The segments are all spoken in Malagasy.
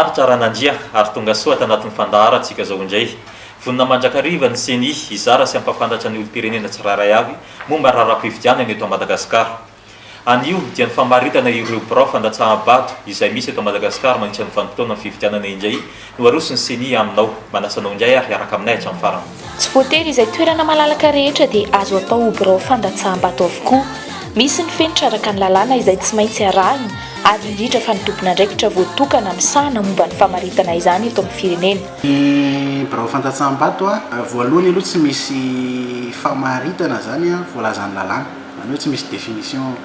Mahafinaritra Ranandria ary tonga soa tanatin'ny fandaharantsika izao indray. Vonona mandrakariva ny Ceni hizara sy hampahafantatra ny olom-pirenena tsirairay avy momba ny raharaham-pifidianana eto Madagasikara. Anio dia ny famaritana ireo birao fandatsaham-bato izay misy eto Madagasikara mandritra ny vanim-potoanan'ny fifidianana indray no aroson'ny Ceni aminao. Manasa anao indray ary hiaraka aminay hatramin'ny farany. Tsy voatery izay toerana malalaka rehetra dia azo atao ho birao fandatsaham-bato avokoa. Misy ny fenitra araka ny lalàna izay tsy maintsy arahina ary indrindra fa ny tompon'andraikitra voatokana misahana momba ny famaritana izany eto amin'ny firenena. Ny birao fandatsaham-bato, voalohany aloha tsy misy famaritana izany voalazan'ny lalàna, izany hoe tsy misy définition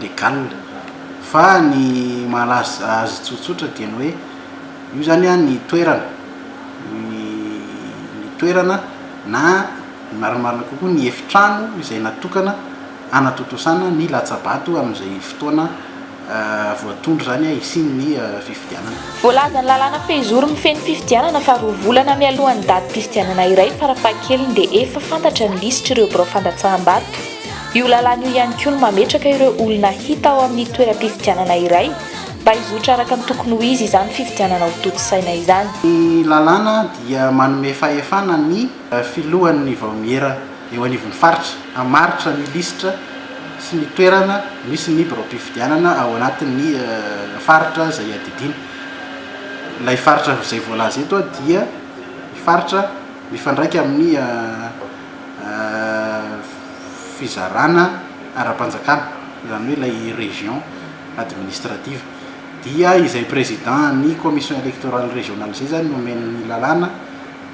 légale fa ny mahalaza azy tsotsotra dia ny hoe io izany ny toerana, ny toerana na ny marimarina kokoa ny efitrano izay natokana hanatontosana ny latsa-bato amin'izay fotoana voatondro izany hisian'ny fifidianana. Voalazan'ny lalàna fehizoro mifehy ny fifidianana fa roa volana mialohan'ny datim-pifidianana iray farafahakeliny dia efa fantatra ny lisitr'ireo birao fandatsaham-bato. Io lalàna io ihany koa no mametraka ireo olona hita ao amin'ny toeram-pifidianana iray mba hizotra araka ny tokony ho izy izany fifidianana ho tontosaina izany. Ny lalàna dia manome fahefana ny filohan'ny vaomiera eo anivon'ny faritra, hamaritra ny lisitra sy ny toerana misy ny biraom-pifidianana ao anatin'ny faritra izay iadidiana. Ilay faritra izay voalaza eto dia ny faritra mifandraika amin'ny fizarana ara-panjakana, izany hoe ilay région administrative. Dia izay président ny commission électorale régionale izay izany no omen'ny lalàna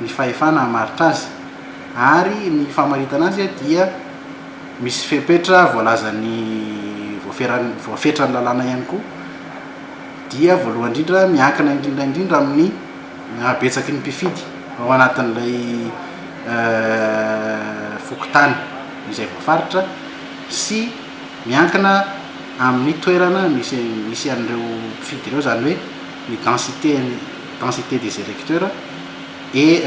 ny fahefana hamaritra azy. Ary ny famaritana azy dia misy fepetra voalazan'ny voaferan'ny voafetran'ny lalàna ihany koa dia voalohany indrindra miankina indrindra indrindra amin'ny habetsaky ny mpifidy ao anatin'ilay fokontany izay voafaritra sy miankina amin'ny toerana misy misy an'ireo mpifidy ireo izany hoe ny densité densité des électeurs et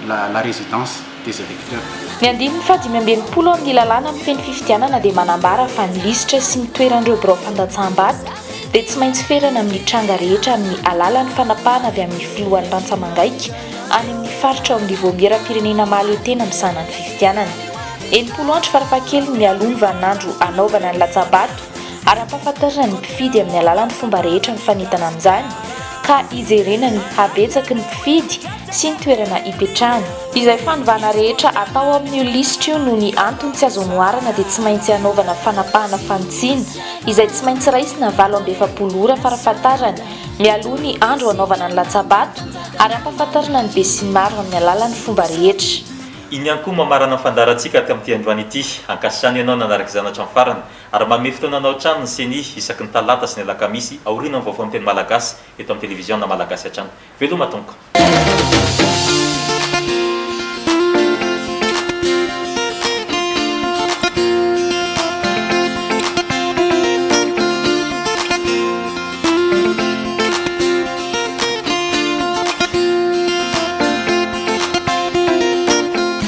la la résidence des électeurs. Ny andininy faha-65 amin'ny lalàna mifehy ny fifidianana dia manambara fa ny lisitra sy ny toeran'ireo birao fandatsaham-bato dia tsy maintsy ferana amin'ny tranga rehetra amin'ny alàlan'ny fanapahana avy amin'ny filohan'ny rantsa-mangaika any amin'ny faritra ao amin'ny Vaomieram-pirenena mahaleo tena misahana ny fifidianana. 60 andro farafahakeliny mialoha ny vaninandro hanaovana ny latsa-bato ary hampahafantarina ny mpifidy amin'ny alalan'ny fomba rehetra mifanentana amin'izany ka hijerena ny habetsaky ny mpifidy sy ny toerana hipetrahany. Izay fanovana rehetra atao amin'io lisitra io noho ny antony tsy azo anoharana dia tsy maintsy hanaovana fanapahana fanitsiana izay tsy maintsy raisina 48 ora farafahatarany mialoha ny andro hanaovana ny latsa-bato ary hampahafantarina ny besinimaro amin'ny alalan'ny fomba rehetra. Iny ihany koa mamarana ny fandaharantsika tamin'ity androany ity. Ankasitrahana ianao nanaraka izany hatramin'ny farany. Ary manome fotoana anao hatrany ny Ceni isaky ny talata sy ny alakamisy aorian'ny vaovao amin'ny teny malagasy eto amin'ny televiziona malagasy hatrany. Veloma tompoko.